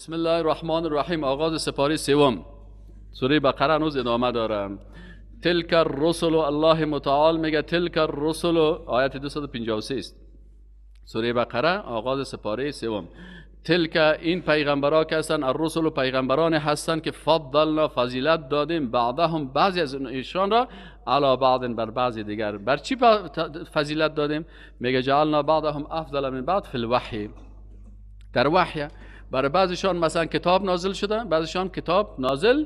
بسم الله الرحمن الرحیم. آغاز سپاره سوم سوره بقره هنوز ادامه داره. تلک الرسل، الله متعال میگه تلک الرسل، آیت 253 است. سوره بقره آغاز سپاره سوم. تلک، این پیغمبرا که هستن، الرسل و پیغمبران هستن که فضلنا، فضیلت دادیم، بعضهم بعضی از ایشان را، علی بعض بر بعضی دیگر. بر چی فضیلت دادیم؟ میگه جعلنا بعضهم افضل من بعض فی الوحی، در وحی. برای بعضیشان مثلا کتاب نازل شده، بعضیشان کتاب نازل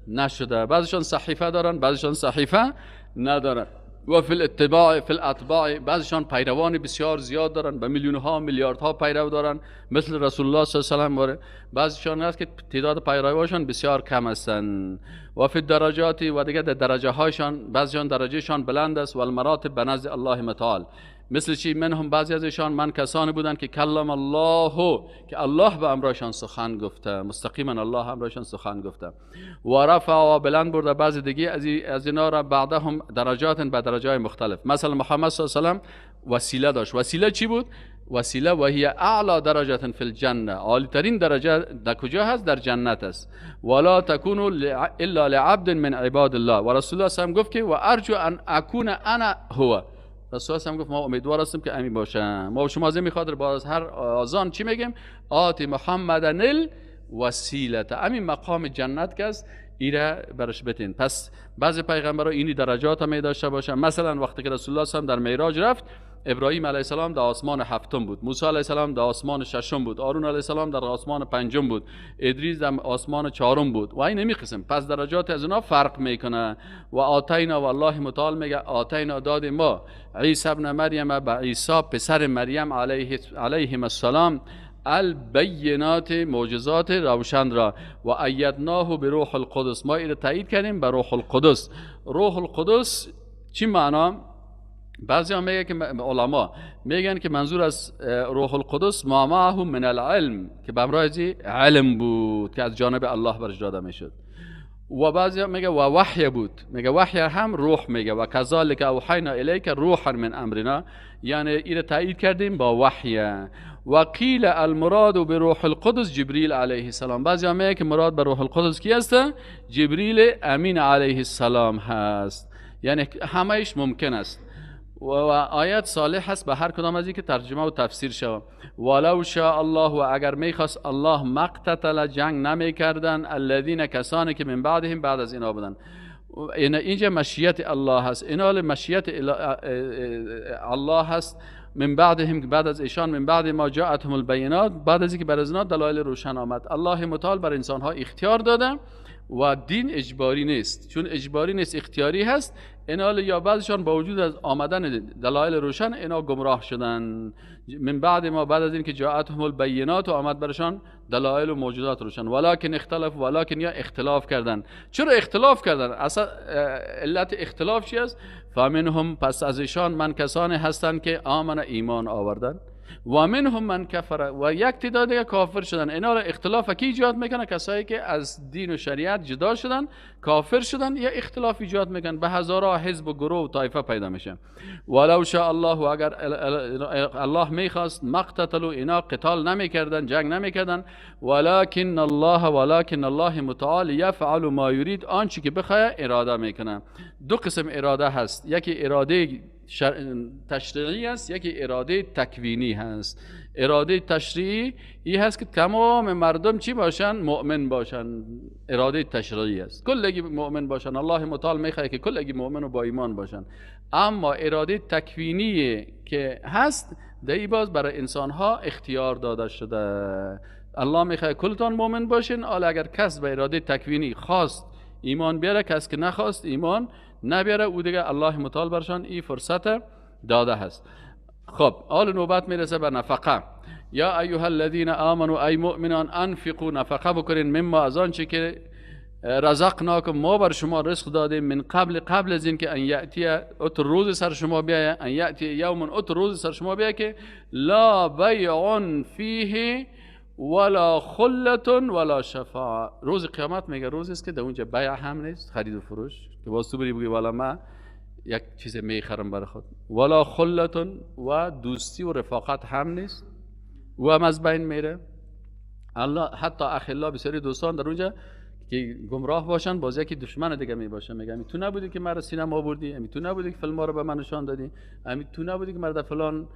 نشده، بعضیشان صحیفه دارن، بعضیشان صحیفه ندارن. و فی الاتباع، فی الاتباع، بعضیشان پیروان بسیار زیاد دارن، به میلیون ها میلیاردها پیرو دارن، مثل رسول الله صلی الله علیه و آله. بعضیشان هست که تعداد پیروانشان بسیار کم هستند. و فی الدرجات، و دیگه در درجه هایشان بعضیشان درجهشان بلند است. و المراتب به نزد الله متعال. مثل چی؟ منهم بعضی از ایشان، من کسانی بودند که کلم الله، که الله به امرشان سخن گفته، مستقیما الله امرشان سخن گفته. و رفع و بلند برده بعضی دیگه از اینا را، بعدهم درجات، به درجات مختلف. مثلا محمد صلی الله علیه و سلم وسیله داشت. وسیله چی بود؟ وسیله و هي اعلى درجه فی الجنه، عالی ترین درجه در کجا هست؟ در جنت است. ولا تكون الا لعبد من عباد الله. و رسول الله صلی الله علیه و گفت که و ارجو ان اكون انا هو. رسول الله گفت ما امیدوار هستیم که امین باشم. ما شما از این خاطر بعد از هر آذان چی میگیم؟ آتی محمدن الوسیله، امین مقام جنت که است ایره برش بتین. پس بعضی پیغمبرا اینی درجات هم داشته باشن. مثلا وقتی که رسول الله صلی الله علیه و در معراج رفت، ابراهیم علیه السلام در آسمان هفتم بود، موسی علیه السلام در آسمان ششم بود، هارون علیه السلام در آسمان پنجم بود، ادریس در آسمان چهارم بود و این نمی قسم. پس درجات از اونا فرق میکنه. و آتینا، و الله متعال میگه آتینا، داد ما عیسی ابن مریم، به عیسی پسر مریم علیهم السلام، البینات، معجزات روشن را، و ایدناه بروح القدس، ما اینو تایید کردیم به روح القدس. روح القدس چی معنا؟ بعضی هم میگه که علما میگن که منظور از روح القدس ما معه من العلم، که به همراه علم بود که از جانب الله برش داده میشد. و بعضی هم میگه و وحی بود، میگه وحی هم روح میگه، و کذالک اوحینا الیک روحا من امرنا، یعنی اینو تایید کردیم با وحی. و قیل المراد بروح القدس جبریل علیه السلام. بعضی هم میگه که مراد به روح القدس کی است؟ جبریل امین علیه السلام هست. یعنی همهش ممکن است و آیت صالح هست به هر کدام از این که ترجمه و تفسیر شود. ولو شاء الله، و اگر میخواست الله، مقتتل، جنگ نمیکردن، الذین، کسانی که من بعدهم، بعد از اینا بودن. اینجا مشیت الله هست، اینا مشیت الله هست. من بعدهم، بعد از ایشان، من بعد ما جاءتهم البینات، بعد از اینکه بر از اینا دلایل روشن آمد. الله متعال بر انسان ها اختیار داده و دین اجباری نیست، چون اجباری نیست اختیاری هست. اینا یا بعضشان با وجود از آمدن دلایل روشن اینا گمراه شدن. من بعد ما، بعد از اینکه جاءتهم البینات و آمد برشان دلایل و موجودات روشن، ولکن اختلف، ولکن یا اختلاف کردن. چرا اختلاف کردن؟ اصلا علت اختلاف چی است؟ فمنهم، پس از ایشان، من کسانی هستند که آمن، ایمان آوردن، و منهم من کفر، و یک تعداد دیگه کافر شدن. اینا را اختلاف کی ایجاد میکنه؟ کسایی که از دین و شریعت جدا شدن، کافر شدن، یا اختلاف ایجاد میکنن، به هزارها حزب و گروه و طایفه پیدا میشه. ولو شاء الله، و اگر الله میخواست، مقتتلوا، اینا قتال نمیکردن، جنگ نمیکردن. ولکن الله، ولکن الله متعال یفعل ما یرید، آنچه که بخواه اراده میکنه. دو قسم اراده هست، یکی اراده تشریعی است، یکی اراده تکوینی هست. اراده تشریعی ای هست که تمام مردم چی باشن؟ مؤمن باشن. اراده تشریعی است، کلگی مؤمن باشن. الله متعال میخواد که کلگی مؤمن و با ایمان باشن. اما اراده تکوینی که هست، در باز برای انسان ها اختیار داده شده. الله میخواد کلتان مؤمن باشین. حالا اگر کس به اراده تکوینی خواست ایمان بیاره، کس که نخواست ایمان نبیاره، او دیگه الله متعال برشان این فرصت داده هست. خب حال نوبت میرسه به نفقه. یا ایها الذین آمنوا، ای مؤمنان، انفقوا، نفقه بکنین، مما، از آنچه که رزقناکم، ما بر شما رزق دادیم، من قبل، قبل از اینکه، ان یأتی، ات روز سر شما بیایه، ان یأتی یوم، ات روز سر شما بیایه که لا بیع فیه ولا خلة ولا شفاعة. روز قیامت میگه روزی است که در اونجا بیع هم نیست، خرید و فروش که باز تو بری بگی والا ما یک چیز میخرم برای خود، ولا خلة، و دوستی و رفاقت هم نیست، و هم از بین میره. الله حتی اخلا، بسیاری دوستان در اونجا که گمراه باشن باز یکی دشمن دیگه می باشه، میگه امی تو نبودی که مرا سینما بردی، امی تو نبودی که فیلم رو به من نشان دادی، امی تو نبودی که مرا در فلان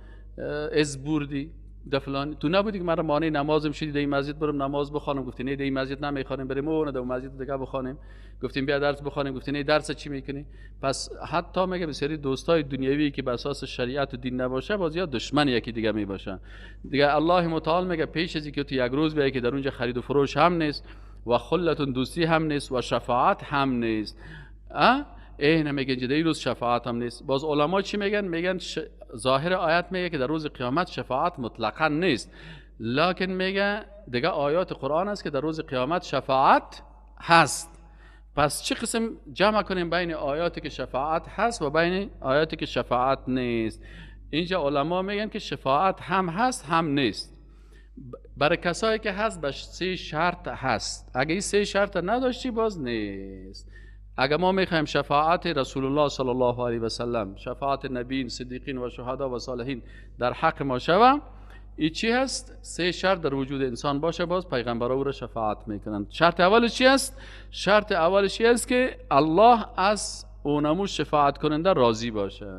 از بردی، در فلان تو نبودی که مرا مانع نمازم شدی، در این مسجد برم نماز بخوانم، گفتی نه در این مسجد نمیخوانیم، بریم اون در مسجد دیگه بخوانیم، گفتیم بیا درس بخوانیم، گفتی نه درس چی میکنی؟ پس حتی میگه بسیاری دوستای دنیوی که به اساس شریعت و دین نباشه باز یا دشمن یکی دیگه میباشه دیگه. الله متعال میگه پیش از اینکه تو یک روز بیای که در اونجا خرید و فروش هم نیست و خلتون دوستی هم نیست و شفاعت هم نیست، این میگن که در روز شفاعت هم نیست. باز علما چی میگن؟ میگن ظاهر آیت میگه که در روز قیامت شفاعت مطلقا نیست، لکن میگه دیگه آیات قرآن است که در روز قیامت شفاعت هست. پس چه قسم جمع کنیم بین آیاتی که شفاعت هست و بین آیاتی که شفاعت نیست؟ اینجا علما میگن که شفاعت هم هست هم نیست. برای کسایی که هست به سه شرط هست، اگه این سه شرط نداشتی باز نیست. اگه ما میخوایم شفاعت رسول الله صلی الله علیه و سلم، شفاعت نبیین، صدیقین و شهدا و صالحین در حق ما شوه، این چی هست؟ سه شرط در وجود انسان باشه باز پیغمبرها او را شفاعت میکنن. شرط اولش چی است؟ شرط اولش چی است؟ که الله از اونمو شفاعت کننده راضی باشه.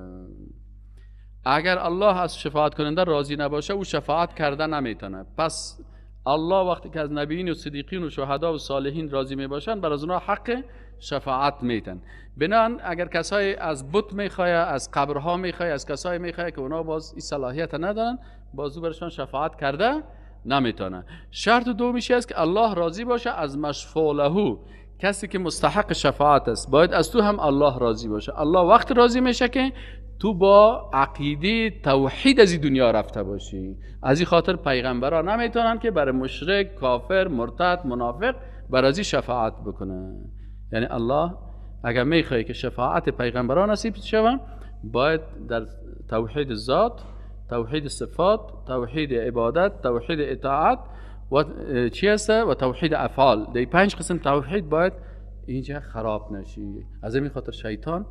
اگر الله از شفاعت کننده راضی نباشه او شفاعت کرده نمیتونه. پس الله وقتی که از نبیین و صدیقین و شهدا و صالحین راضی میباشن، بر از اونها حق شفاعت میتن. بنان اگر کسایی از بت میخواه، از قبرها میخواه، از کسایی میخواه که اونا باز این صلاحیت ندارن، باز او برشان شفاعت کرده نمیتونه. شرط دومیش است که الله راضی باشه از مشفوع له، کسی که مستحق شفاعت است باید از تو هم الله راضی باشه. الله وقت راضی میشه که تو با عقیده توحید از این دنیا رفته باشی. از این خاطر پیغمبران نمیتونن که برای مشرک، کافر، مرتد، منافق بر از این شفاعت بکنه. یعنی الله اگر میخوای که شفاعت پیغمبران نصیب شوه، باید در توحید ذات، توحید صفات، توحید عبادت، توحید اطاعت و چی هست و توحید افعال، در پنج قسم توحید باید اینجا خراب نشی. از این خاطر شیطان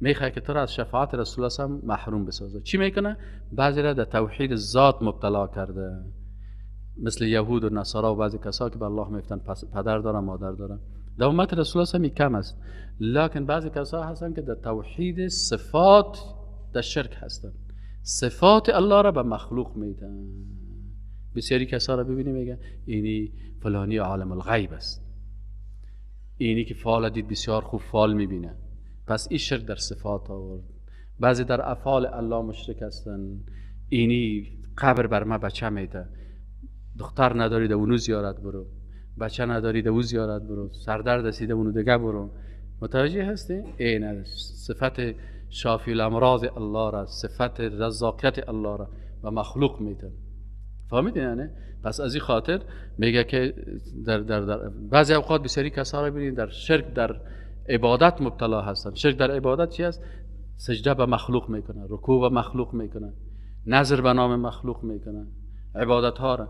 میخواد که تو را از شفاعت رسول الله هم محروم بسازه. چی میکنه؟ بعضی را در توحید ذات مبتلا کرده، مثل یهود و نصارا و بعضی کسا که به الله میفتن پدر دارن مادر دارن. در امت رسول الله هم کم است، لکن بعضی کسا هستن که در توحید صفات در شرک هستن، صفات الله را به مخلوق میدن. بسیاری کسا را ببینیم میگن اینی فلانی عالم الغیب است، اینی که فال دید بسیار خوب فال میبینه. پس این شرک در صفات آورد. بعضی در افعال الله مشرک هستن، اینی قبر بر ما بچه میده، دختر نداری ده اونو زیارت برو، بچه نداری ده او زیارت برو، سردرد رسیده اونو دیگه برو. متوجه هستی؟ این صفت شافی الامراض الله را، صفت رزاقیت الله را و مخلوق میده. فهمیدین یعنی؟ پس از این خاطر میگه که در در در بعضی اوقات بسیاری کسا را ببینید در شرک در عبادت مبتلا هستند. شرک در عبادت چی است؟ سجده به مخلوق میکنه، رکوع به مخلوق میکنه، نظر به نام مخلوق میکنه، عبادت ها را.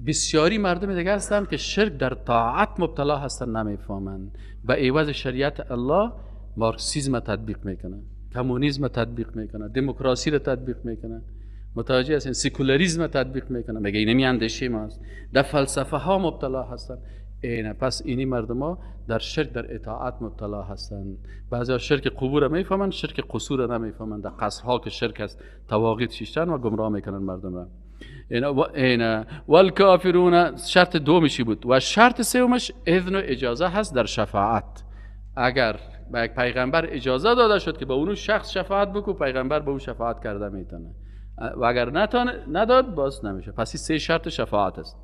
بسیاری مردم دیگه هستند که شرک در طاعت مبتلا هستند، نمیفهمند. به عوض شریعت الله مارکسیسم تطبیق میکنه، کمونیسم تطبیق میکنه، دموکراسی را تطبیق میکنه. متوجه هستین؟ سکولاریسم تطبیق میکنه، میگه اینمی اندیشه ماست. در فلسفه ها مبتلا هستند. اینه پس اینی مردم ها در شرک در اطاعت مبتلا هستند. بعضی ها شرک قبور را میفهمند، شرک قصور را نمیفهمند. در قصرها که شرک است تواقیت شیشتن و گمراه میکنن مردم را. اینه والکافرون شرط دومشی بود. و شرط سومش اذن و اجازه هست در شفاعت. اگر به یک پیغمبر اجازه داده شد که به اونو شخص شفاعت بکو، پیغمبر به او شفاعت کرده میتونه، و اگر نداد باز نمیشه. پس این سه شرط شفاعت است.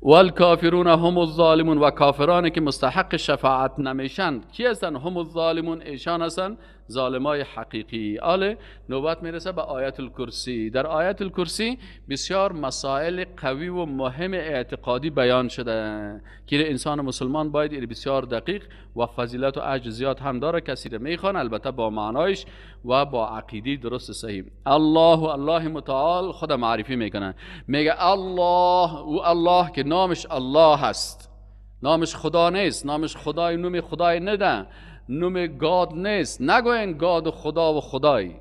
والکافرون هم الظالمون، و کافرانی که مستحق شفاعت نمیشن کی هستن؟ هم الظالمون، ایشان هستن ظالمای حقیقی. آله نوبت میرسه به آیت الکرسی. در آیت الکرسی بسیار مسائل قوی و مهم اعتقادی بیان شده که انسان مسلمان باید بسیار دقیق و فضیلت و اجر زیاد هم داره کسی رو میخوان، البته با معنایش و با عقیده درست صحیح. الله و الله متعال خود معرفی میکنه، میگه الله و الله که نامش الله هست، نامش خدا نیست، نامش خدای، نوم خدای نده، نوم گاد نیست. نگوین گاد و خدا و خدای.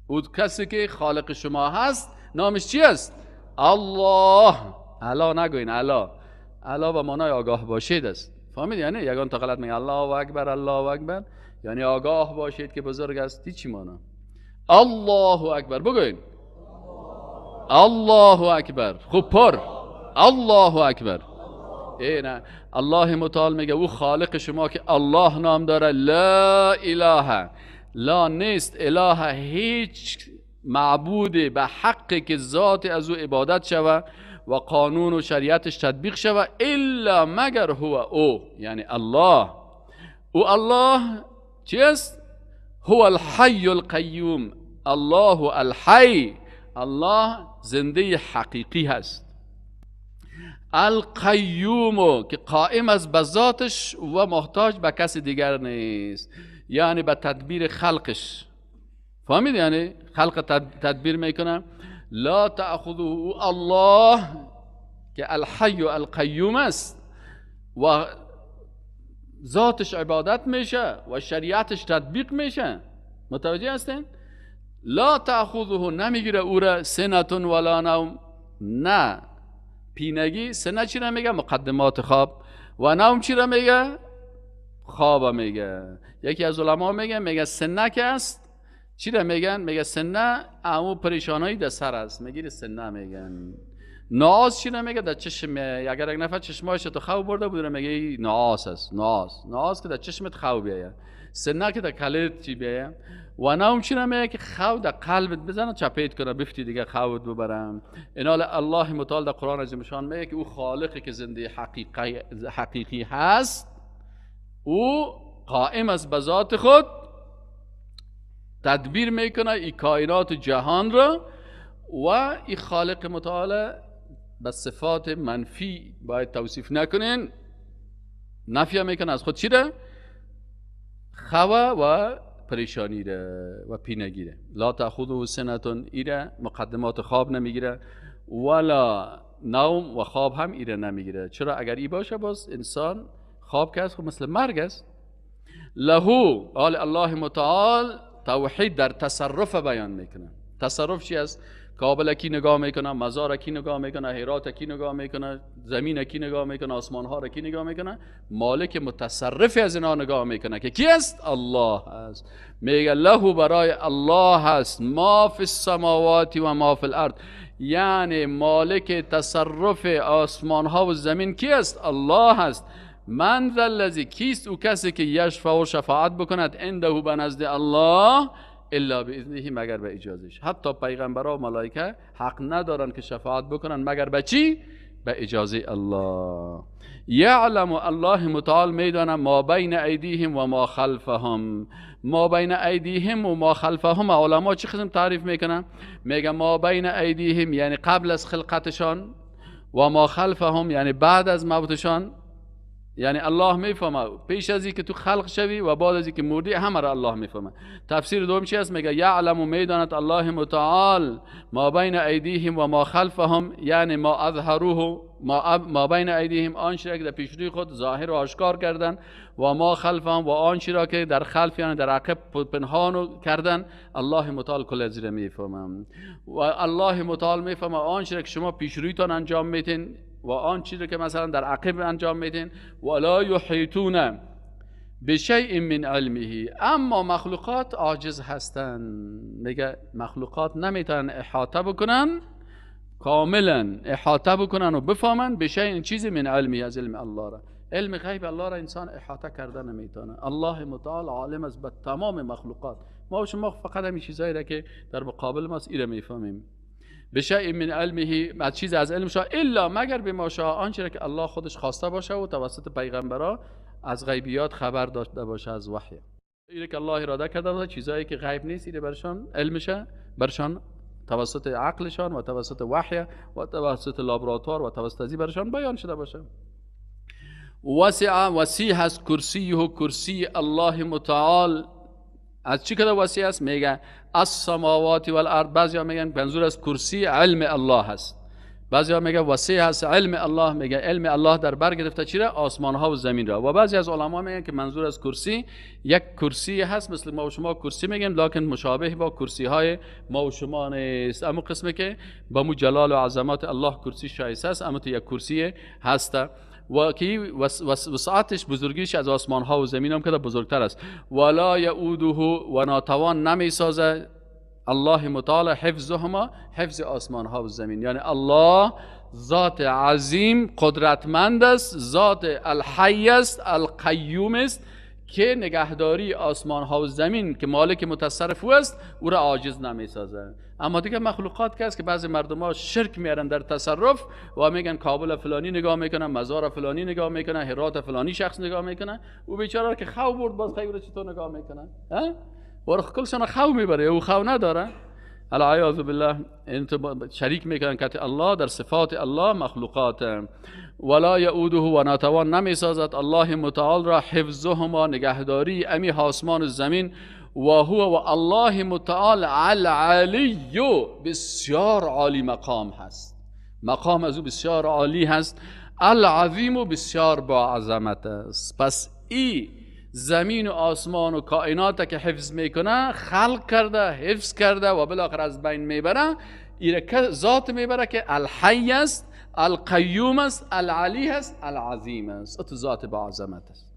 او کسی که خالق شما هست نامش چی است؟ الله. الا نگوین، الا، الا به معنای آگاه باشید است. فهمید؟ یعنی یگان تا غلط میگه الله اکبر الله اکبر، یعنی آگاه باشید که بزرگ است. چی معنی؟ الله اکبر بگوین، الله اکبر، خوب پر، الله اکبر. ای نه، الله متعال میگه او خالق شما که الله نام داره، لا اله، لا نیست اله، هیچ معبود به حق که ذات از او عبادت شوه و قانون و شریعتش تطبیق شوه، الا مگر هو او، یعنی الله. او الله چیست؟ هو الحی القیوم، الله الحی، الله زنده حقیقی هست. القیوم که قائم است به ذاتش و محتاج به کسی دیگر نیست، یعنی به تدبیر خلقش. فهمید؟ یعنی خلق تدبیر میکنه. لا تأخذه، الله که الحی القیوم است و ذاتش عبادت میشه و شریعتش تطبیق میشه. متوجه هستین؟ لا تأخذه، نمیگیره او را سنة ولا نوم، نه پینگی. سنه چی را میگه؟ مقدمات خواب. و نوم چی را میگه؟ خواب میگه. یکی از علما میگه، میگه سنه که است چی را میگن؟ میگه سنه امو پریشانایی در سر است، میگه سنه میگن. نعاس چی را میگه؟ در چشم. اگر یک نفر چشمایش تو خواب برده بود میگه نعاس است. نعاس، نعاس که در چشمت خواب بیایه، سنه که در کلت چی بیایه. و نوم چی را میگه؟ که خواب در قلبت بزنه، چپیت کنه، بفتی دیگه خوابت ببرم. اینال الله متعال در قرآن عظیم میگه که او خالقی که زنده حقیقی هست، او قائم است به ذات خود، تدبیر میکنه ای کائنات جهان را، و ای خالق متعال به صفات منفی باید توصیف نکنین، نفی میکنه از خود چی را؟ خوا و پریشانی را و پینگی را. لا تأخذه سنة، ایره مقدمات خواب نمیگیره، ولا نوم و خواب هم ایره نمیگیره. چرا؟ اگر ای باشه باز انسان خواب که است خب مثل مرگ است. لهو، آل الله متعال توحید در تصرف بیان میکنه. تصرف چی است؟ کابل کی نگاه میکنه، مزار کی نگاه میکنه، هرات کی نگاه میکنه، زمین کی نگاه میکنه، آسمان ها را کی نگاه میکنه، مالک متصرف از اینا نگاه میکنه که کی است؟ الله است. میگه له، برای الله است، ما فی السماوات و ما فی الارض، یعنی مالک تصرف آسمان ها و زمین کی است؟ الله است. من ذا الذی، کیست او کسی که یشفع و شفاعت بکند، عنده، به نزد الله، الا باذنه، مگر به اجازهش. حتی پیغمبرها و ملائکه حق ندارن که شفاعت بکنن مگر به چی؟ به اجازه الله. یعلم، الله متعال میدانه، ما بین ایدیهم و ما خلفهم. ما بین ایدیهم و ما خلفهم، علما چه قسم تعریف میکنن؟ میگه ما بین ایدیهم یعنی قبل از خلقتشان، و ما خلفهم یعنی بعد از موتشان. یعنی الله میفهمه پیش از اینکه تو خلق شوی و بعد از اینکه مردی، همه را الله میفهمه. تفسیر دوم چی است؟ میگه یعلم و میداند الله متعال ما بین ایدیهم و ما خلفهم، یعنی ما اظهروه، ما بین ایدیهم، آنچه را که در پیش روی خود ظاهر و آشکار کردن، و ما خلفهم، و آنچه را که در خلف یعنی در عقب پنهان کردن. الله متعال کل از میفهمه. و الله متعال میفهمه آنچه را که شما پیش رویتان انجام میتین و آن چیزی که مثلا در عقب انجام میدین. ولا یحیطون بشیء من علمه، اما مخلوقات عاجز هستن. میگه مخلوقات نمیتونن احاطه بکنن، کاملا احاطه بکنن و بفهمن بشیء چیزی من علمه، از علم الله را. علم غیب الله را انسان احاطه کرده نمیتونه. الله متعال عالم است به تمام مخلوقات. ما و شما فقط همین چیزایی را که در مقابل ماست ایره میفهمیم. بشیء من علمه، از چیز از علم شا، الا مگر بما شاء، آنچه که الله خودش خواسته باشه و توسط پیغمبرا از غیبیات خبر داشته باشه، از وحی. اینه که الله اراده کرده باشه، چیزایی که غیب نیست اینه برشان علمشه، برشان توسط عقلشان و توسط وحی و توسط لابراتوار و توسط ازی برشان بیان شده باشه. وسع، وسیع هست کرسیه، کرسی الله متعال. از چی کده وسیع است؟ میگه السماوات والارض. بعضیا میگن منظور از کرسی علم الله هست. بعضی ها میگه وسیع هست علم الله، میگه علم الله در بر گرفته چی را؟ آسمان ها و زمین را. و بعضی از علما میگن که منظور از کرسی یک کرسی هست مثل ما و شما کرسی میگیم، لکن مشابه با کرسی های ما و شما نیست. اما قسمی که با مو جلال و عظمت الله کرسی شایسته است، اما تو یک کرسی هست و که وسعتش بزرگیش از آسمان ها و زمین هم که بزرگتر است. ولا یعوده و ناتوان نمیسازه الله متعال حفظهما، حفظ آسمان ها و زمین. یعنی الله ذات عظیم قدرتمند است، ذات الحی است، القیوم است که نگهداری آسمان ها و زمین که مالک متصرف او است او را عاجز نمیسازه. اما دیگه مخلوقات که است که بعضی مردم ها شرک میارن در تصرف و میگن کابل فلانی نگاه میکنن، مزار فلانی نگاه میکنن، هرات فلانی شخص نگاه میکنن، او بیچاره که خو برد باز خیر چطور نگاه میکنن؟ ها ورخ کلشان خو میبره، او خو نداره. العیاذ بالله انت شریک میکنن که الله در صفات الله مخلوقات. ولا یعوده و ناتوان نمیسازد الله متعال را حفظهما، نگهداری امی آسمان و زمین. و هو و الله متعال العلی، بسیار عالی مقام هست، مقام از او بسیار عالی هست، العظیم و بسیار با عظمت است. پس ای زمین و آسمان و کائنات که حفظ میکنه، خلق کرده، حفظ کرده و بالاخره از بین میبره، ایره ذات میبره که الحی است، القیوم است، العلی است، العظیم است، ات ذات با عظمت است.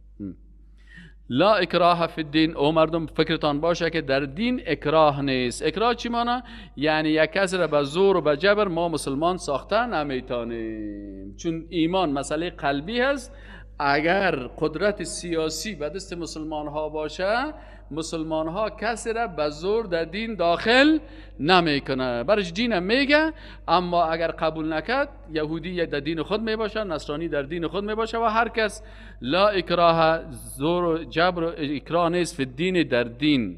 لا اکراه فی الدین. او مردم فکرتان باشه که در دین اکراه نیست. اکراه چی معنی؟ یعنی یک کسی را به زور و به جبر ما مسلمان ساخته نمیتونیم، چون ایمان مسئله قلبی هست. اگر قدرت سیاسی به دست مسلمان ها باشه، مسلمان ها کسی را به زور در دین داخل نمیکنه، برش دین میگه، اما اگر قبول نکرد یهودی در دین خود میباشه، نصرانی در دین خود میباشه و هر کس. لا اکراه، زور و جبر و اکراه نیست فی الدین، در دین.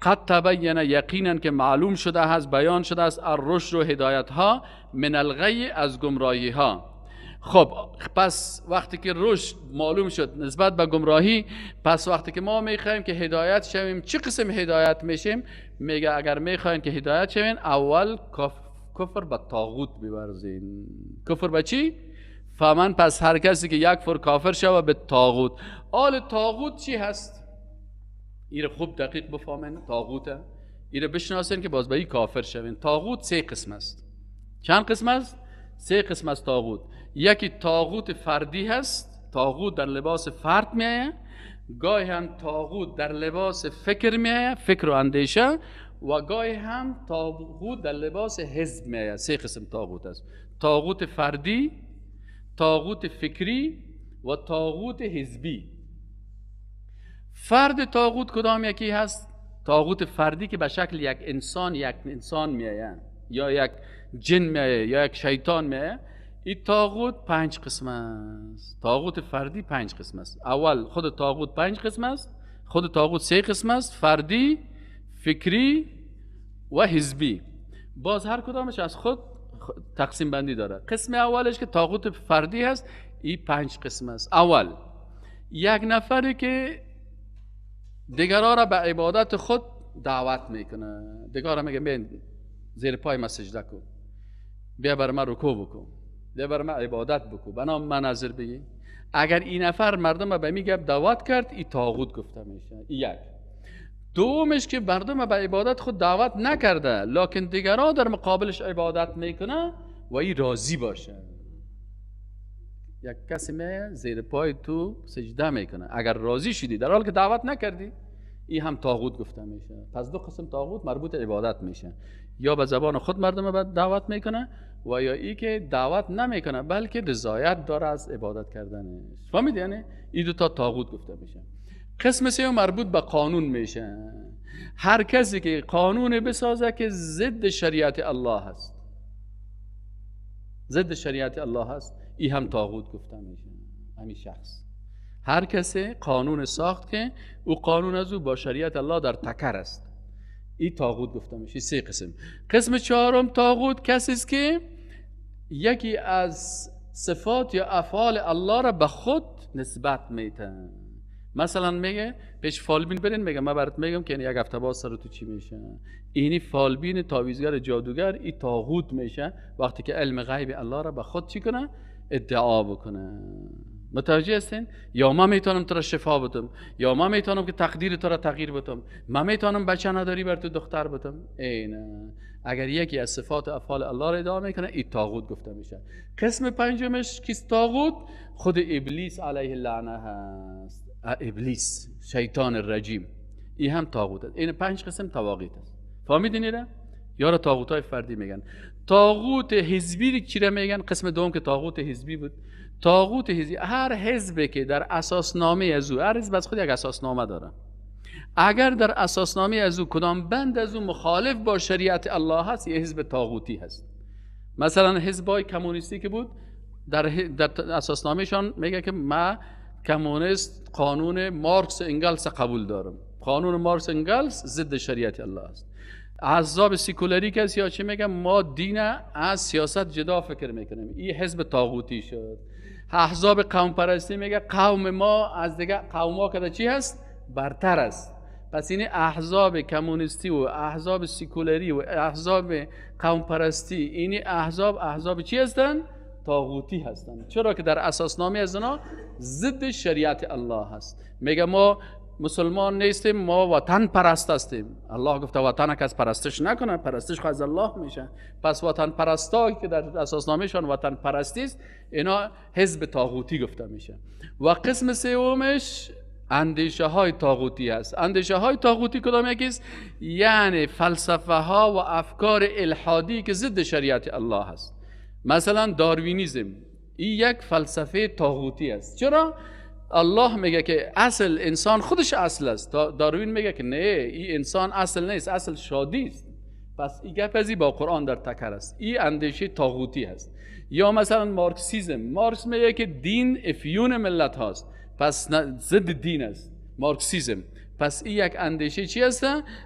قد تبین، یقینا که معلوم شده است، بیان شده است، الرشد و هدایت ها من الغی، از گمراهی ها. خب پس وقتی که رشد معلوم شد نسبت به گمراهی، پس وقتی که ما میخوایم که هدایت شویم، چه قسم هدایت میشیم؟ میگه اگر میخوایم که هدایت شویم، اول کفر به طاغوت بورزین. کفر به چی؟ فمن، پس هر کسی که یکفر کافر شوه به طاغوت. آل طاغوت چی هست؟ ایره خوب دقیق بفهمین، طاغوته ایره بشناسین که باز به این کافر شوین. طاغوت سه قسم است. چند قسم است؟ سه قسم است طاغوت. یکی طاغوت فردی هست، طاغوت در لباس فرد میآید. گاهی هم طاغوت در لباس فکر میآید، فکر و اندیشه، و گاهی هم طاغوت در لباس حزب میآید. سه قسم طاغوت است: طاغوت فردی، طاغوت فکری و طاغوت حزبی. فرد طاغوت کدام یکی هست؟ طاغوت فردی که به شکل یک انسان میآید، یا یک جن میآید، یا یک شیطان میآید. این طاغوت پنج قسم است. طاغوت فردی پنج قسم است. اول خود طاغوت پنج قسم است، خود طاغوت سه قسم است: فردی، فکری و حزبی. باز هر کدامش از خود تقسیم بندی داره. قسم اولش که طاغوت فردی هست، این پنج قسم است. اول یک نفری که دیگران را به عبادت خود دعوت میکنه، دیگران را میگه بیا زیر پای ما سجده کن، بیا بر من رکوع بکن، بیا بر من عبادت بکن، به نام من نظر بگی. اگر این نفر مردم به میگه دعوت کرد، این طاغوت گفته میشه. این یک. دومش که مردم به عبادت خود دعوت نکرده، لکن دیگران در مقابلش عبادت میکنه و این راضی باشه. یک کسی می زیر پای تو سجده میکنه، اگر راضی شدی در حال که دعوت نکردی، این هم طاغوت گفته میشه. پس دو قسم طاغوت مربوط عبادت میشه: یا به زبان خود مردم به دعوت میکنه و یا ای که دعوت نمیکنه بلکه رضایت داره از عبادت کردنش. فهمیدی؟ یعنی این دو تا طاغوت گفته میشه. قسم سوم مربوط به قانون میشه. هر کسی که قانون بسازه که ضد شریعت الله هست، ضد شریعت الله هست، این هم طاغوت گفته میشه. همین شخص، هر کسی قانون ساخت که او قانون از او با شریعت الله در تکر است، این طاغوت گفته میشه. سه قسم. قسم چهارم طاغوت کسی است که یکی از صفات یا افعال الله را به خود نسبت میده. مثلا میگه پیش فالبین برین، میگه من برات میگم که یک هفته باز سر تو چی میشه. اینی فالبین تعویذگر جادوگر این طاغوت میشه وقتی که علم غیب الله را به خود چی کنه؟ ادعا بکنه. متوجه هستین؟ یا ما میتونم تو را شفا بدم، یا ما میتونم که تقدیر تو را تغییر بدم، ما میتونم بچه نداری بر تو دختر بدم. اینه اگر یکی از صفات افعال الله را ادعا میکنه این طاغوت گفته میشه. قسم پنجمش کیست طاغوت؟ خود ابلیس علیه اللعنه هست. ابلیس شیطان رجیم، این هم طاغوت است. این پنج قسم طواغیت است. فهمیدین اینا؟ یا را طاغوت های فردی میگن. طاغوت حزبی چی را میگن؟ قسم دوم که طاغوت حزبی بود. طاغوت حزبی هر حزبی که در اساسنامه از او، هر حزب از خود یک اساسنامه داره، اگر در اساسنامه از او کدام بند از او مخالف با شریعت الله هست، یه حزب طاغوتی هست. مثلا حزب های کمونیستی که بود در اساسنامهشان میگه که ما کمونیست قانون مارکس انگلس قبول دارم، قانون مارکس انگلس ضد شریعت الله است. احزاب سیکولری که یا چی میگه ما دین از سیاست جدا فکر میکنیم، این حزب طاغوتی شد. احزاب قوم پرستی میگه قوم ما از دیگه قوم ها که چی هست؟ برتر است. پس این احزاب کمونیستی و احزاب سیکولری و احزاب قوم پرستی، این احزاب چی هستند؟ طاغوتی هستند. چرا که در اساسنامه از اونا ضد شریعت الله هست. میگه ما مسلمان نیستیم، ما وطن پرست هستیم. الله گفته وطن کس پرستش نکنه، پرستش خو از الله میشه. پس وطن پرستا که در اساسنامهشان وطن پرستی است، اینا حزب طاغوتی گفته میشه. و قسم سومش اندیشه های طاغوتی هست. اندیشه های طاغوتی کدام یکی است؟ یعنی فلسفه ها و افکار الحادی که ضد شریعت الله هست. مثلا داروینیزم، این یک فلسفه طاغوتی است. چرا؟ الله میگه که اصل انسان خودش اصل است. داروین میگه که نه، این انسان اصل نیست، اصل شادی است. پس این گپ ازی با قرآن در تکر است. این اندیشه طاغوتی است. یا مثلا مارکسیزم، مارکس میگه که دین افیون ملت هاست، پس ضد دین است مارکسیزم. پس این یک اندیشه چی هست؟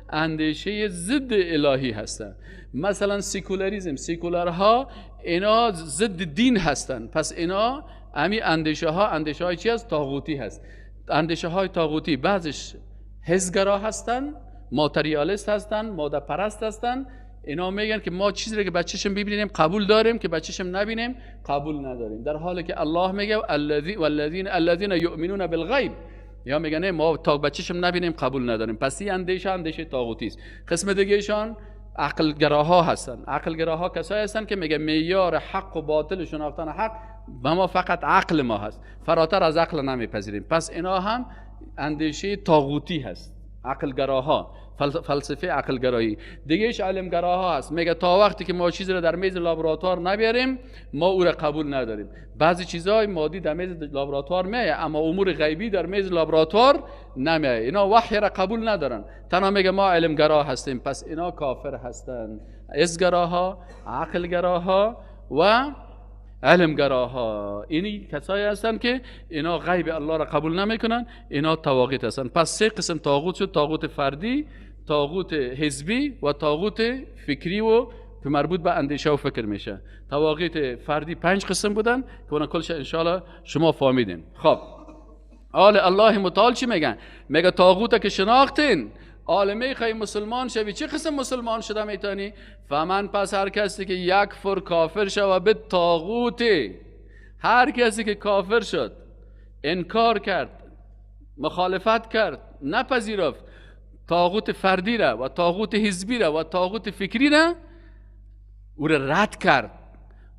اندیشه ضد الهی هست. مثلا سیکولاریزم، سیکولارها اینا ضد دین هستند، پس اینا امی اندیشه ها اندیشه های چی هست؟ طاغوتی هست. اندیشه های طاغوتی بعضش حزگرا هستند، ماتریالیست هستند، ماده پرست هستند. اینا میگن که ما چیزی رو که بچه‌شم ببینیم قبول داریم، که بچه‌شم نبینیم قبول نداریم، در حالی که الله میگه والذین الذین یؤمنون بالغیب، یا میگن ما تا بچه‌شم نبینیم قبول نداریم. پس این اندیشه اندیشه طاغوتی است. قسم دیگهشان عقلگراها هستند. عقلگراها کسایی هستند که میگه معیار حق و باطل شناختن حق و ما فقط عقل ما هست، فراتر از عقل نمیپذیریم. پس اینا هم اندیشه طاغوتی هست، عقلگراها، فلسفه عقلگرایی. دیگهش علمگراها هست، میگه تا وقتی که ما چیزی رو در میز لابراتوار نبیاریم ما او را قبول نداریم. بعضی چیزهای مادی در میز لابراتوار میایه، اما امور غیبی در میز لابراتوار نمیایه. اینا وحی را قبول ندارن، تنها میگه ما علمگرا هستیم. پس اینا کافر هستند. ازگراها، عقلگراها و علمگراها، اینی کسایی هستند که اینا غیب الله را قبول نمیکنن، اینا طواغیت هستند. پس سه قسم طاغوت شد: طاغوت فردی، طاغوت حزبی و طاغوت فکری و که مربوط به اندیشه و فکر میشه. طواغیت فردی پنج قسم بودن که اونا کلش انشالله شما فهمیدین. خب آل الله متعال چی میگن؟ میگه طاغوت که شناختین، آل میخوای مسلمان شوی، چه قسم مسلمان شده میتونی؟ فمن، پس هر کسی که یکفر کافر شود به طاغوت، هر کسی که کافر شد، انکار کرد، مخالفت کرد، نپذیرفت طاغوت فردی را و طاغوت حزبی را و طاغوت فکری را، او را رد کرد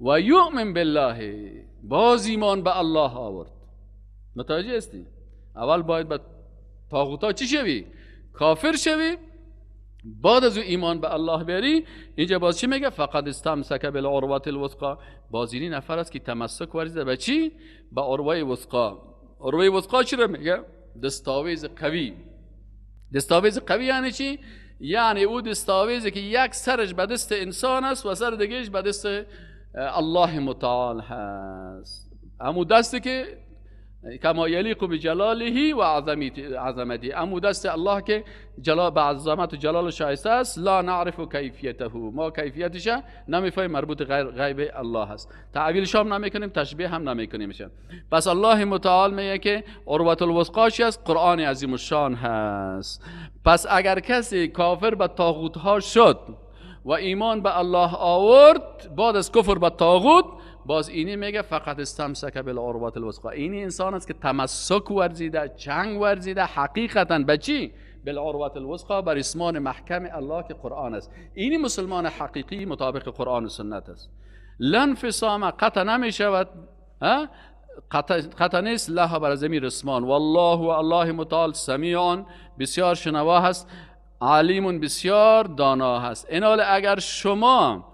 و یؤمن بالله، باز ایمان به الله آورد. متوجه هستی؟ اول باید به طاغوت چی شوی؟ کافر شوی، بعد از او ایمان به الله بیاری. اینجا باز چی میگه؟ فقد استمسک بالعروة الوثقا. باز اینی نفر است که تمسک ورزیده به چی؟ به عروه وثقا. عروه وثقا چی رو میگه؟ دستاویز قوی. دستاویز قوی یعنی چی؟ یعنی او دستاویزی که یک سرش به دست انسان است و سر دیگهش به دست الله متعال هست. همون دستی که کما یلیق بجلاله و عظمته، امو دست الله که جلال به عظمت و جلال شایسته است. لا نعرف کیفیته، ما کیفیتش نمیفهمیم، مربوط غیب الله است. تعویلش هم نمیکنیم، تشبیه هم نمیکنیم. پس الله متعال میگه که عروة الوثقی چی است؟ قرآن عظیم الشان هست. پس اگر کسی کافر به طاغوت ها شد و ایمان به الله آورد بعد از کفر به طاغوت، باز اینی میگه فقط استمسک بالعروة الوثقی، اینی انسان است که تمسک ورزیده، چنگ ورزیده حقیقتا به چی؟ بالعروة الوثقی، بر اسمان محکم الله که قرآن است. اینی مسلمان حقیقی مطابق قرآن و سنت است. لانفصام، قطع نمی شود، قطع نیست لها بر زمین رسمان. والله و الله متعال سمیع، بسیار شنوا هست، علیم، بسیار دانا هست. اینال اگر شما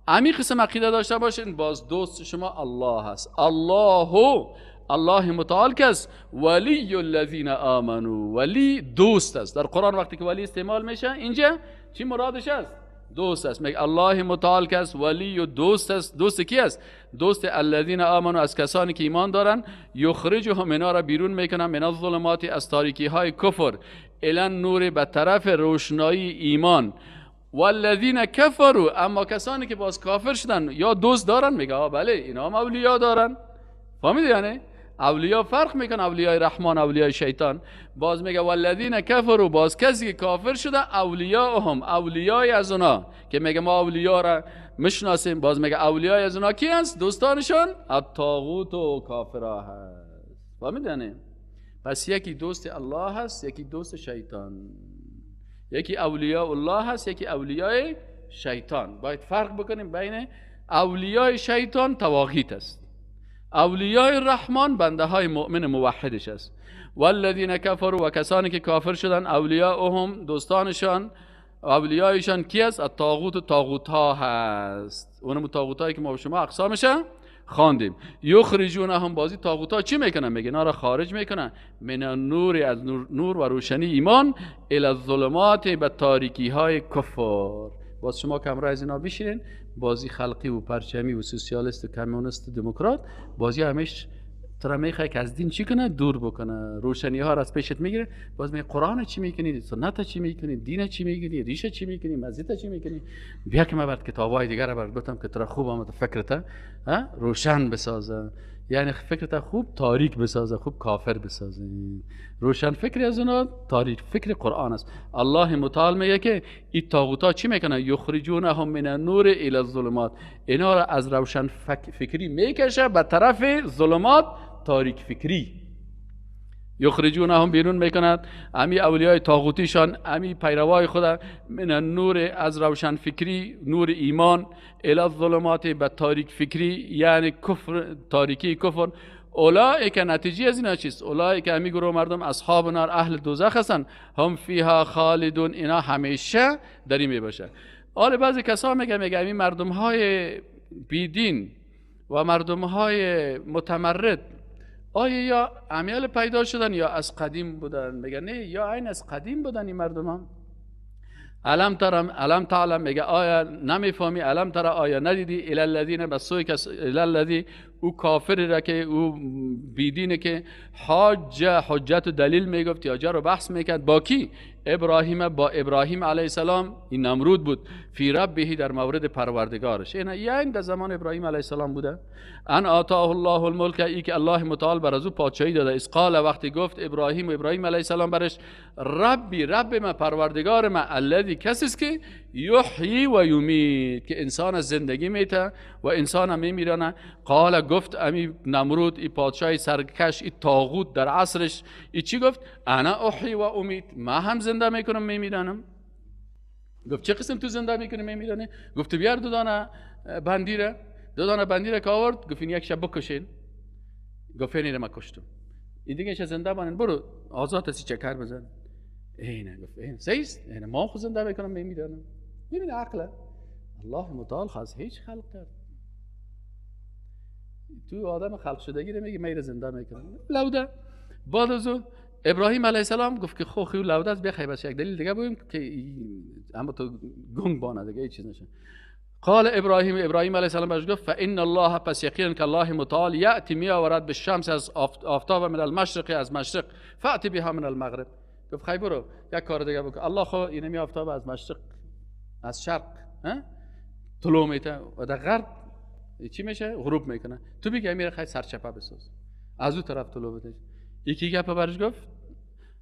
امی قسم عقیده داشته باشین، باز دوست شما الله هست. الله، الله متعال کس ولی الذین آمنو، ولی دوست است. در قرآن وقتی که ولی استعمال میشه اینجا چی مرادش است؟ دوست است. میگه الله متعال کس ولی و دوست است. دوست کی است؟ دوست الذین آمنو، از کسانی که ایمان دارن. یخرجهم، اینا را بیرون میکنن، من الظلمات، از تاریکی های کفر، الی النور، به طرف روشنایی ایمان. والذین کفروا، اما کسانی که باز کافر شدن یا دوست دارن، میگه آ بله اینا هم اولیا دارن. فهمیدی؟ یعنی اولیا فرق میکنه، اولیای رحمان، اولیای شیطان. باز میگه والذین کفروا، باز کسی که کافر شده، اولیاءهم، اولیای از اونا که میگه ما اولیا را میشناسیم، باز میگه اولیای از اونا کی هست؟ دوستانشون الطاغوت و کافرها هست. فهمیدی؟ یعنی پس یکی دوست الله هست، یکی دوست شیطان، یکی اولیاء الله هست، یکی اولیاء شیطان. باید فرق بکنیم بین اولیاء شیطان طواغیت است، اولیاء رحمان بنده های مؤمن موحدش است. والذین کفروا، و کسانی که کافر شدن، اولیاءهم، دوستانشان، اولیایشان کی است؟ الطاغوت، طاغوت ها هست. اونم طاغوت هایی که ما شما اقسامش خواندیم. یخرجونهم، بازی طاغوت ها چی میکنن؟ میگه اینا را خارج میکنن، من النور، از نور و روشنی ایمان، الی الظلمات، به تاریکی های کفر. باز شما کمرا از اینا بشینین، بازی خلقی و پرچمی و سوسیالیست و کمونیست و دموکرات، بازی همیش ترا میخوای که از دین چی کنه؟ دور بکنه، روشنی ها را از پیشت میگیره. باز میگه قرآن چی میکنی، سنت چی میکنی، دین چی میکنی، ریشه چی میکنی، مسجد چی میکنی، بیا که من برات کتابای دیگر را برات بتم که ترا خوب آمد فکرت روشن بسازه. یعنی فکرت خوب تاریک بسازه، خوب کافر بسازه. روشن فکر از اونا تاریک فکر قرآن است. الله متعال میگه که این طاغوتا چی میکنه؟ یخرجونهم من النور الی الظلمات، اینا را از روشن فکری میکشه به طرف ظلمات، تاریک فکری. یخرجونهم، بیرون میکند امی اولیای طاغوتیشان، امی پیروای خدا، من النور، از روشن فکری، نور ایمان، الی الظلمات، به تاریک فکری، یعنی کفر، تاریکی کفر. اولئک، نتیجه از اینا چیست؟ اولئک، امی گروه مردم، اصحاب نار، اهل دوزخ هستند، هم فیها خالدون، اینا همیشه در این میباشه. آره بعضی کسا میگه امی مردم های بیدین و مردم های متمرد آیا یا امیال پیدا شدن یا از قدیم بودن؟ میگه نه، یا این از قدیم بودن این مردم ها. الم ترم، الم تعلم، میگه آیا نمیفهمی؟ الم تر، آیا ندیدی؟ الی الذین، به سوی کس، الی الذی، او کافری را که او بیدینه که حاج، حجت و دلیل میگفت یا جر و بحث میکرد با کی؟ ابراهیم، با ابراهیم علیه السلام. این نمرود بود. فی ربه، در مورد پروردگارش. این در زمان ابراهیم علیه السلام بوده. ان آتاه الله الملک، ای که الله متعال بر از او پادشاهی داده. اذ قال، وقتی گفت ابراهیم و ابراهیم علیه السلام برش، ربی، رب من، پروردگار من، الذی، کسی است که یحیی و یمیت، که انسان زندگی میته و انسان میمیرانه. قال، گفت امی نمرود، ای پادشاه سرکش، ای طاغوت در عصرش، ای چی گفت؟ انا احیی و امیت، ما هم زنده میکنم میمیرانم. گفت چه قسم تو زنده میکنی میمیرانی؟ گفت بیار دو دانه بندیره. دو دانه بندیره که آورد، گفت این یک شب بکشین. گفت اینه ما کشتم، این دیگه چه زنده بانین، برو آزاد هستی چکر بزن. اینه گفت اینه سیست، اینه ما خود زنده میکنم میمیرانم. میبینه عقله الله متعال خواست هیچ خلق کرد. تو آدم خلق شدگی رو میگه میره زنده میکنم لوده. بعد از او ابراهیم علیه السلام گفت که خو خیو لوده است، بخی بس یک دلیل دیگه بگیم که اما تو گنگ بانه دیگه هیچ چیز نشه. قال ابراهیم، ابراهیم علیه السلام برش گفت فان الله، پس یقینا که الله متعال یاتی می آورد به شمس از آفتاب من المشرق از مشرق، فاتی بها من المغرب. گفت خی برو یک کار دیگه بکن، الله خو اینمی آفتاب از مشرق از شرق طلوع میته و در غرب چی میشه؟ غروب میکنه. تو بگی میره خی سرچپه بساز از اون طرف طلوع بده. یکی گپ برش گفت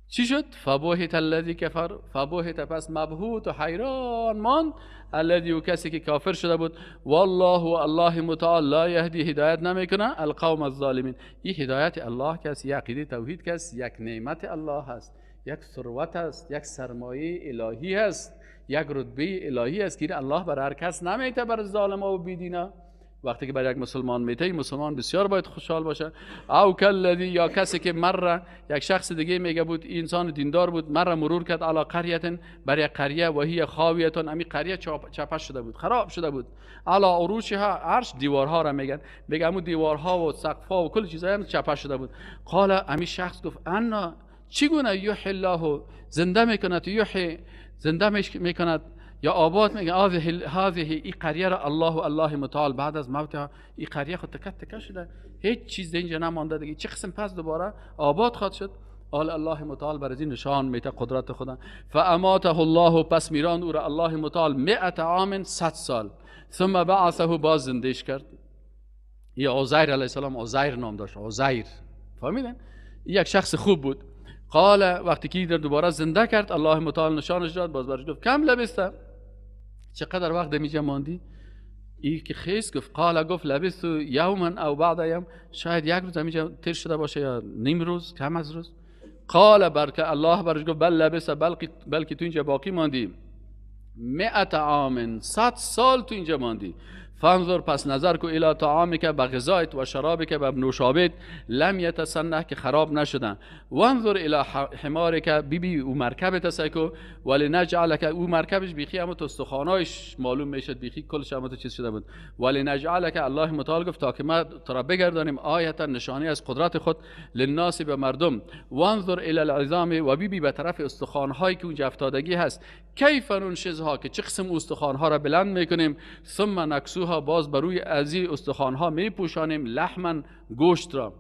چی شد؟ فبهت الذی کفر، فبهت پس مبهوت و حیران ماند الذی و کسی که کافر شده بود. والله و الله متعال لا یهدی هدایت نمیکنه القوم الظالمین. این هدایت الله کس، یک عقیده توحید کس، یک نعمت الله هست، یک ثروت است، یک سرمایه الهی هست، یک رتبه الهی است که الله بر هر کس نمیته، بر ظالما و بیدینا. وقتی که بر یک مسلمان میته، مسلمان بسیار باید خوشحال باشه. او کالذی، یا کسی که مره، یک شخص دیگه میگه بود انسان دیندار بود، مره مرور کرد علی قریه، بر یک قریه، و هی خاویه، امی قریه چپه شده بود، خراب شده بود. علی عروشها، عرش دیوارها را میگن، میگه امو دیوارها و سقفها و کل چیزها هم چپه شده بود. قال امی شخص گفت انا چگونه یحیی الله، زنده میکند، یحیی زنده میکند یا آباد میگه هذه این قریه را الله و الله متعال بعد از موتها، این قریه خود تکه تکه شده، هیچ چیز اینجا نمانده دیگه، چه قسم پس دوباره آباد خواهد شد. آل الله متعال بر از این نشان میته قدرت خدا. فاماته الله، پس میران او را الله متعال 100 عام، 100 سال. ثم بعثه، باز زندهش کرد. یا عزیر علیه السلام، عزیر نام داشت، عزیر، فهمیدن؟ یک شخص خوب بود. قال وقتی که دوباره زنده کرد الله متعال نشانش داد، باز برش گفت کم لبسته، چقدر وقت میجا ماندی؟ ای که خیس گفت قال گفت لبست یوما او بعد یوم، شاید یک روز اینجا تیر شده باشه یا نیم روز، کم از روز. قال برکه الله برش گفت بل لبست، بلکه تو اینجا باقی ماندی 100 عام، 100 سال تو اینجا ماندی. فانظر پس نظر کو الی طعامک، به غذایت و شرابک، به نوشابت، لم یتسنه که خراب نشدن. وانظر الی حمارک، بی او مرکبت سیکو، ولی نجعلک، او مرکبش بیخی اما تو استخوانایش معلوم میشد، بیخی کلش اما تو چیز شده بود. ولی نجعلک، الله متعال گفت تا که ما تو را بگردانیم آیتا، نشانی از قدرت خود، للناس به مردم. وانظر الی العظام، و بی به طرف استخوانهایی که اونجا افتادگی هست، کیف ننشزها، که چه قسم استخوانها را بلند میکنیم. ثم نکسوها، باز بر روی ازی استخوانها می پوشانیم، لحما گوشت را.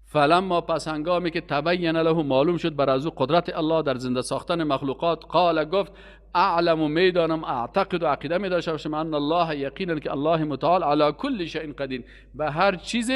فلما پس هنگامی که تبین له، معلوم شد بر از او قدرت الله در زنده ساختن مخلوقات، قال گفت اعلم میدانم، اعتقد و عقیده می داشته باشم، ان الله یقینا که الله متعال علی کل شیء قدیر، به هر چیز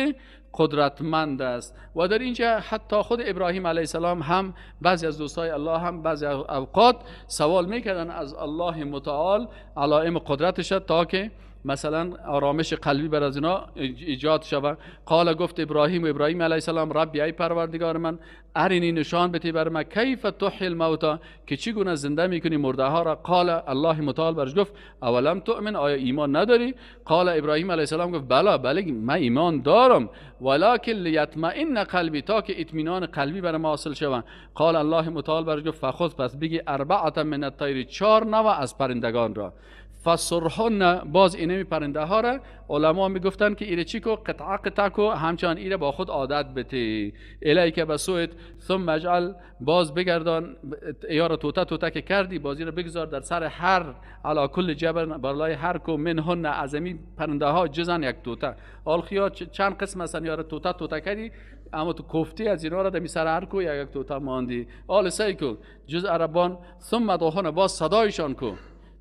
قدرتمند است. و در اینجا حتی خود ابراهیم علیه السلام هم بعضی از دوستای الله هم بعضی اوقات سوال میکردن از الله متعال علائم قدرتش، تا که مثلا آرامش قلبی بر از اینا ایجاد شود. قال گفت ابراهیم و ابراهیم علیه السلام ربی ای پروردگار من، ارینی نشان بتی بر من، کیف تحیی الموتی، که چگونه زنده میکنی مرده ها را. قال الله متعال برش گفت اولم تؤمن، آیا ایمان نداری؟ قال ابراهیم علیه السلام گفت بله بله من ایمان دارم، ولکن لیطمئن قلبی، تا که اطمینان قلبی بر ما حاصل شود. قال الله متعال برش گفت فخذ، پس بگی اربعه من الطیر، 4 نوع از پرندگان را. فصرحن، باز اینمی پرنده ها را علما میگفتن که ایره چی کو، قطعه قطعه کو، همچنان ایره با خود عادت بتی. الیک بسویت ثم اجعل، باز بگردان ایارا توته توته که کردی، باز ایره بگذار در سر هر، علی کل جبل، بالای هر کو، منهن ازمی پرنده ها جزن یک توته. آلخیا چند قسم هستن، یارا توته توته کردی اما تو کوفتی از اینا را دمی سر هر کو یک توته ماندی. آل سی کو جز عربان، ثم دهن، باز صدایشان کو،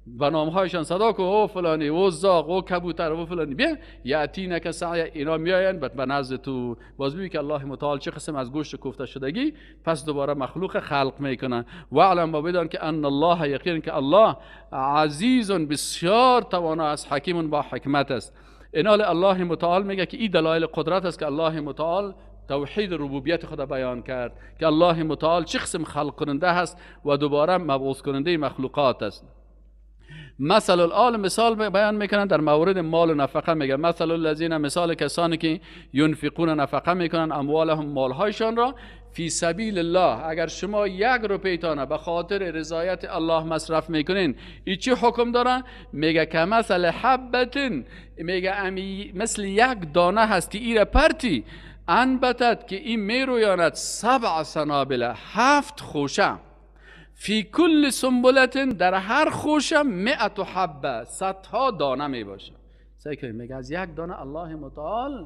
به نامهایشان صدا کو، او فلانی، او زاغ، او کبوتر، او فلانی، بیا یاتینک سعی، اینا میآیند به نزد تو. باز ببین که الله متعال چه قسم از گوشت کوفته شدگی پس دوباره مخلوق خلق میکنه. و اعلم، و بدان که ان الله یقین که الله عزیز بسیار توانا است، حکیم با حکمت است. اینال الله متعال میگه که این دلایل قدرت است که الله متعال توحید ربوبیت خدا بیان کرد، که الله متعال چه قسم خلق کننده هست و دوباره مبعوث کننده مخلوقات است. مثل الآل، مثال بیان میکنن در مورد مال و نفقه. میگه مثل الذین، مثال کسانی که ینفقون نفقه میکنن، اموالهم مالهایشان را، فی سبیل الله. اگر شما یک روپیتانه به خاطر رضایت الله مصرف میکنین، ای چی حکم داره؟ میگه که مثل حبتن، میگه مثل یک دانه هست که ایره پرتی، انبتت که این میرویاند، 7 سنابله، 7 خوشه، فی کل سنبلة، در هر خوشه 100 حبه، صدها دانه می باشه. سعی کنید میگه از یک دانه الله متعال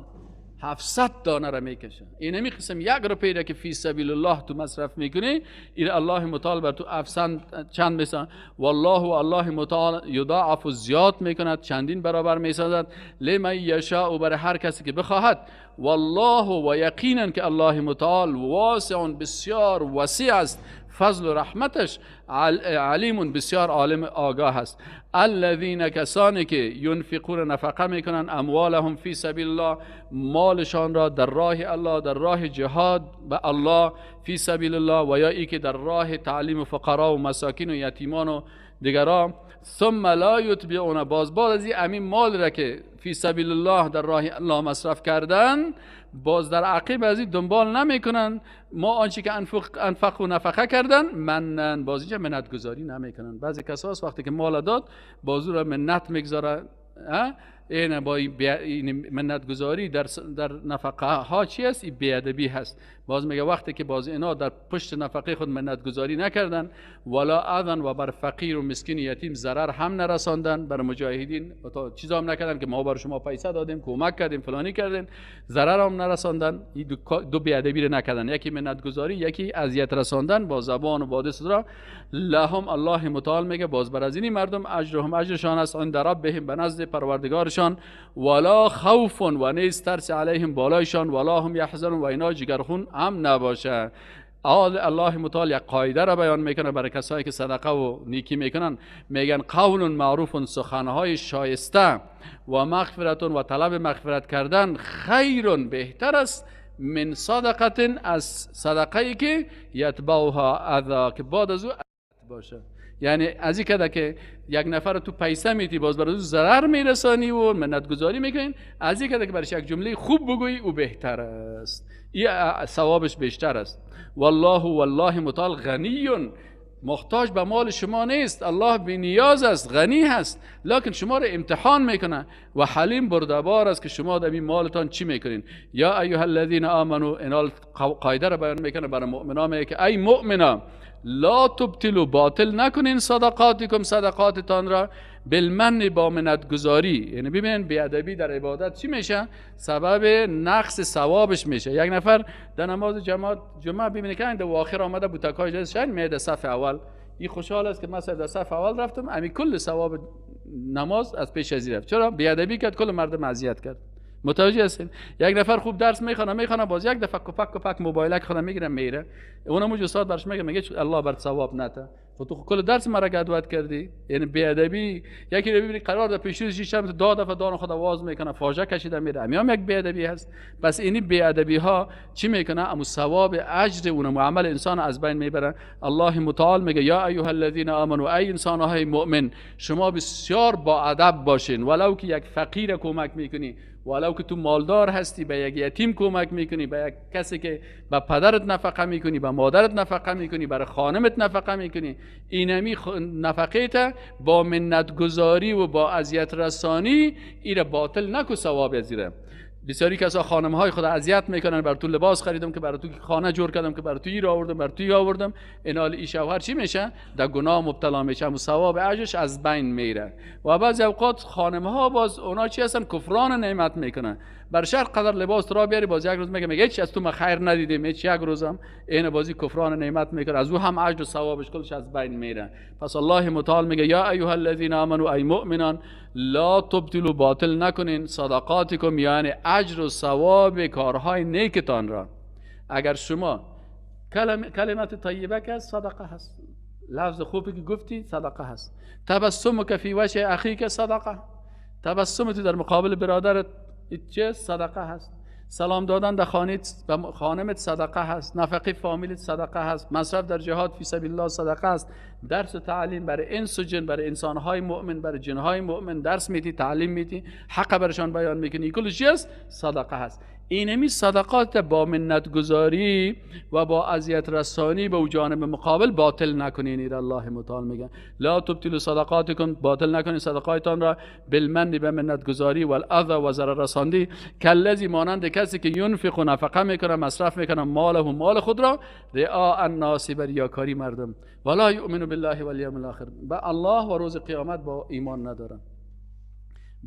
700 دانه را میکشه. اینمی قسم یک روپیه را که فی سبیل الله تو مصرف میکنی، این الله متعال بر تو 700 چند میسازد. والله و الله متعال یضاعف و زیاد میکند، چندین برابر میسازد. لمن یشاء، برای هر کسی که بخواهد. والله و یقینا که الله متعال واسع، بسیار وسیع است، فضل و رحمتش، علیم بسیار عالم آگاه است. الذین، کسانی که ینفقون نفقه میکنن، اموالهم فی سبیل الله، مالشان را در راه الله، در راه جهاد به الله، فی سبیل الله، و یا ای که در راه تعلیم فقرا و مساکین و یتیمان و دیگران. ثم لا یتبعون، باز بعد از این امین مال را که فی سبیل الله در راه الله مصرف کردن، باز در عقب از این دنبال نمیکنن. ما آنچه که انفق و نفقه کردن منن، باز اینجا منت گذاری نمیکنن. بعضی کساس وقتی که مال داد باز او را منت میگذاره. این با این منت گذاری در نفقه ها چی است؟ این بی‌ادبی هست. باز میگه وقتی که باز اینا در پشت نفقه خود منت گذاری نکردن، ولا اذن، و بر فقیر و مسکین یتیم ضرر هم نرساندن، بر مجاهدین و تا چیزا هم نکردن که ما بر شما پیسه دادیم، کمک کردیم، فلانی کردیم، ضرر هم نرساندن. این دو بی‌ادبی رو نکردن، یکی منت گذاری، یکی اذیت رساندن با زبان و با دست را. لهم، الله متعال میگه باز بر از این مردم اجرهم، اجرشان است، عند ربهم، به نزد پروردگارشان. ولا خوف، و نیست ترس، علیهم، بالایشان، ولا هم یحزنون، و اینا جگرخون هم نباشه. الله متعال یک قاعده را بیان میکنه برای کسایی که صدقه و نیکی میکنن. میگن قول معروف، سخنهای شایسته، و مغفرت، و طلب مغفرت کردن، خیر، بهتر است، من صدقه، از صدقه ای که یتبعها اذی، که بعد از او باشه. یعنی از این کده که یک نفر تو پیسه میتی باز برای او ضرر میرسانی و منت گذاری میکنین، از این کده که برش یک جمله خوب بگویی او بهتر است، این ثوابش بیشتر است. والله والله متعال غنی، محتاج به مال شما نیست، الله بی نیاز است، غنی هست، لکن شما را امتحان میکنه و حلیم بردبار است که شما در این مالتان چی میکنین. یا ایها الذین آمنو، اینا قاعده را بیان میکنه برای مؤمنا، میگه که ای مؤمنا لا تبطلوا، باطل نکنین، صدقاتکم، صدقاتتان را، بالمن، با منت گذاری. یعنی ببینین بی‌ادبی در عبادت چی میشه؟ سبب نقص ثوابش میشه. یک نفر در نماز جماعت جمعه ببینه که در آخر آمده بوتکای جز شن میاد صف اول، این خوشحال است که مثلا در صف اول رفتم، امی کل ثواب نماز از پیش از رفت. چرا؟ بی‌ادبی کرد، کل مردم اذیت کرد. متوجه هستین؟ یک نفر خوب درس میخونه باز یک دفعه کپک کپک موبایلک خودم میگیره میره، اونم استاد برش میگه الله بر ثواب نته، خب تو کل درس مرا گدوت کردی. یعنی بی‌ادبی. یکی رو ببینی قرار در پیش روش شب دو دفعه دان خود آواز میکنه، فاجعه کشیده میره، هم یک بی‌ادبی هست. پس اینی بی‌ادبی ها چی میکنه؟ امو ثواب اجر اونم عمل انسان از بین میبره. الله متعال میگه یا ایها الذین آمنوا، ای انسان های مؤمن، شما بسیار با ادب باشین، ولو که یک فقیر کمک میکنی، ولو که تو مالدار هستی به یک یتیم کمک میکنی، به یک کسی که به پدرت نفقه میکنی، به مادرت نفقه میکنی، برای خانمت نفقه میکنی، اینمی نفقه تا با منت گذاری و با اذیت رسانی ایره باطل نکو ثواب ازیره. بسیاری کسا خانم های خود اذیت میکنن، بر تو لباس خریدم، که بر تو خانه جور کردم، که بر تو ایر آوردم، بر تو آوردم، اینال ای شوهر چی میشه؟ در گناه مبتلا میشه و ثواب اجرش از بین میره. و بعضی اوقات خانم ها باز اونا چی هستن؟ کفران نعمت میکنن. بر شرط قدر لباس را بیاری، باز یک روز میگه هیچ از تو ما خیر ندیدیم، هیچ یک روزم این بازی کفران نعمت میکنه، از او هم اجر و ثوابش کلش از بین میره. پس الله متعال میگه یا ایها الذین آمنوا، ای مؤمنان، لا تبطلوا، باطل نکنین، صدقاتکم، یعنی اجر و ثواب کارهای نیکتان را. اگر شما کلمت طیبه که صدقه هست، لفظ خوبی که گفتی صدقه هست، تبسمک فی وجه اخیک صدقه، تبسم تو در مقابل برادرت چه صدقه هست، سلام دادن در خانه خانمت صدقه هست، نفقه فامیلت صدقه هست، مصرف در جهاد فی سبیل الله صدقه است، درس و تعلیم برای انس و جن، برای انسانهای مؤمن، برای جنهای مؤمن درس میدی، تعلیم میدی، حق برشان بیان میکنی، کل چی است؟ صدقه هست. اینمی صدقات با منت گذاری و با اذیت رسانی به او جانب مقابل باطل نکنین. این الله متعال میگه لا تبطلوا صدقاتکم، باطل نکنین صدقاتتان را، بالمن به منت گذاری، والاذى و ضرر رساندی، کالذی مانند کسی که ینفق نفقه میکنه، مصرف میکنه، ماله مال خود را، رئاء الناس بر ریاکاری مردم، ولا یؤمن بالله والیوم الاخر، به الله و روز قیامت با ایمان ندارن.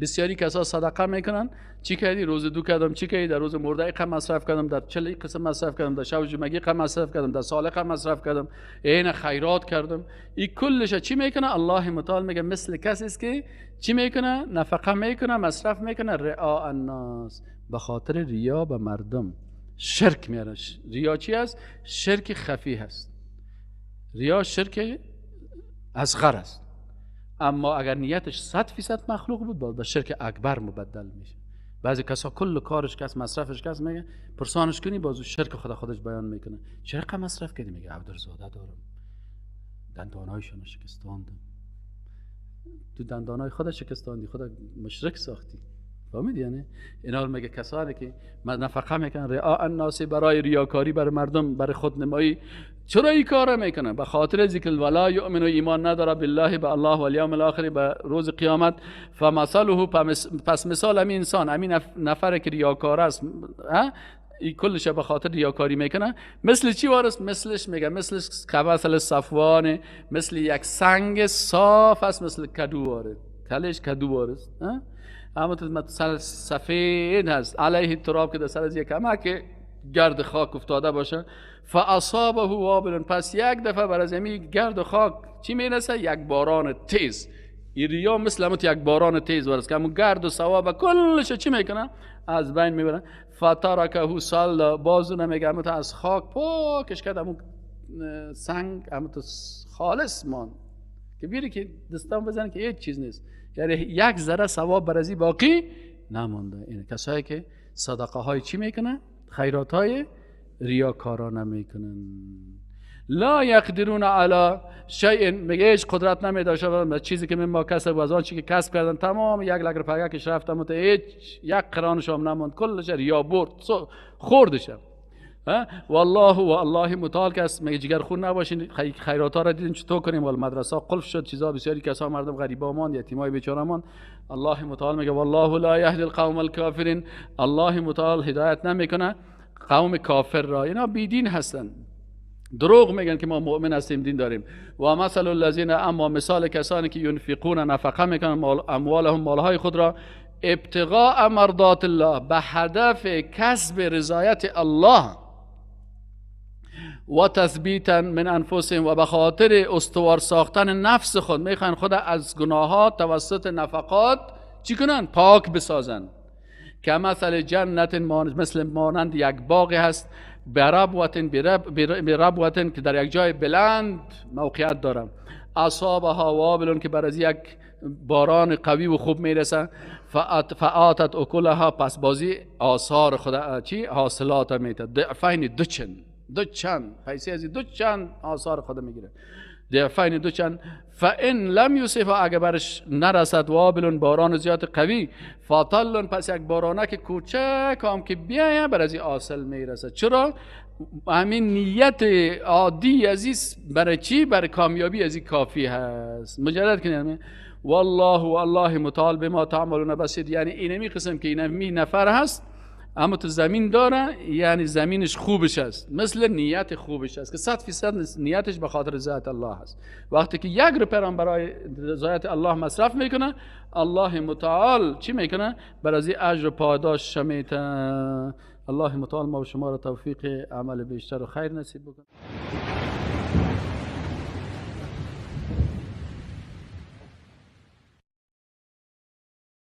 بسیاری کسا صدقه میکنن، چی کردی؟ روز دو کردم، چی کردی؟ در روز مرده قم مصرف کردم، در چله قسم مصرف کردم، در شب جمعگی قم مصرف کردم، در سال قم مصرف کردم، این خیرات کردم. این کلش چی میکنه؟ الله متعال میگه مثل کسی است که چی میکنه؟ نفقه میکنه، مصرف میکنه، رعاء الناس، به خاطر ریا به مردم شرک میاره. ریا چی است؟ شرک خفی هست. ریا شرک اصغر است. اما اگر نیتش 100% مخلوق بود، باز به شرک اکبر مبدل میشه. بعضی کسا کل کارش کس مصرفش کس میگه، پرسانش کنی بازو شرک خدا خودش بیان میکنه. چرا مصرف کردی؟ میگه عبدالزاده دارم، دندانایشون شکستاندم. تو دندانای خود شکستاندی، خود مشرک ساختی. فهمیدی؟ یعنی اینا رو میگه کسانی که نفقه میکنن رعاء الناس، برای ریاکاری، برای مردم، برای خودنمایی. چرا این کار میکنه؟ به خاطر ذکر ولا یؤمن، ایمان نداره، بالله به الله و الیوم الاخر، به روز قیامت. فمثله، پس مثال همین انسان، همین نفر که ریاکار است، این کلش به خاطر ریاکاری میکنه، مثل چی وارست؟ مثلش میگه مثل کمثل صفوان، مثل یک سنگ صاف است، مثل کدو وارد، کلش کدو وارست، اما تو سفید هست، علیه تراب که در سر از یک که گرد خاک افتاده باشه، فاصابه وابل، پس یک دفعه بر از امی گرد خاک چی میرسه؟ یک باران تیز. این ریا مثل همون یک باران تیز ورس که همون گرد و ثواب کلش چی میکنه؟ از بین میبره. فترکه صلدا، بازو نمیگه همون از خاک پاکش کرد، همون سنگ همون خالص مان که بیری که دستان بزنه که هیچ چیز نیست، یعنی یک ذره ثواب بر از باقی نمانده. اینه کسایی که صدقه های چی میکنه؟ خیرات های ریاکارانه میکنن. لا یقدرون علی شیء، میگه هیچ قدرت نمی داشته به چیزی که من ما کسب و از آن چیزی که کسب کردن، تمام یک لک پگکش رفتم و هیچ یک قرانش هم نماند، کلش ریا برد خوردش. والله و الله متعال کس میگه جگر خون نباشین، خیرات ها را دیدین چطور کنیم، ولی مدرسه قلف شد، چیزا بسیاری کسا مردم غریبا ماند، یتیمای بیچاره ماند. الله متعال میگه والله لا یهدی القوم الکافرین، الله متعال هدایت نمیکنه قوم کافر را. اینا بی دین هستن، دروغ میگن که ما مؤمن هستیم، دین داریم. و مثل الذین، اما مثال کسانی که ینفقون نفقه میکنن، مال اموالهم مالهای خود را، ابتغاء مرضات الله، به هدف کسب رضایت الله، و تثبیتا من انفسهم، و به خاطر استوار ساختن نفس خود، میخوان خود از گناهات توسط نفقات چی کنن؟ پاک بسازن. که مثل جنت، مثل مانند یک باغی هست، بربوتن که در یک جای بلند موقعیت داره، اصابها وابل، که بر از یک باران قوی و خوب میرسه، فآتت اکلها، پس بازی آثار خود چی؟ حاصلات میده، ضعفین، دو چند پیسه از دو چند آثار خود میگیره، ضعفین دو چند. فان لم یصف، اگه برش نرسد وابل، باران زیاد قوی، فطل، پس یک بارانک کوچک هم که بیایه بر از حاصل میرسه. چرا؟ همین نیت عادی عزیز برای چی؟ برای کامیابی از کافی هست. مجرد کنیم والله و الله متعال بما تعملون بصیر، یعنی اینمی قسم که اینمی نفر هست اما تو زمین داره، یعنی زمینش خوبش است، مثل نیت خوبش است که 100% نیتش به خاطر رضایت الله است. وقتی که یک روپیه برای رضایت الله مصرف میکنه، الله متعال چی میکنه؟ بر از اجر و پاداش میته. الله متعال ما و شما را توفیق عمل بیشتر و خیر نصیب بکنه.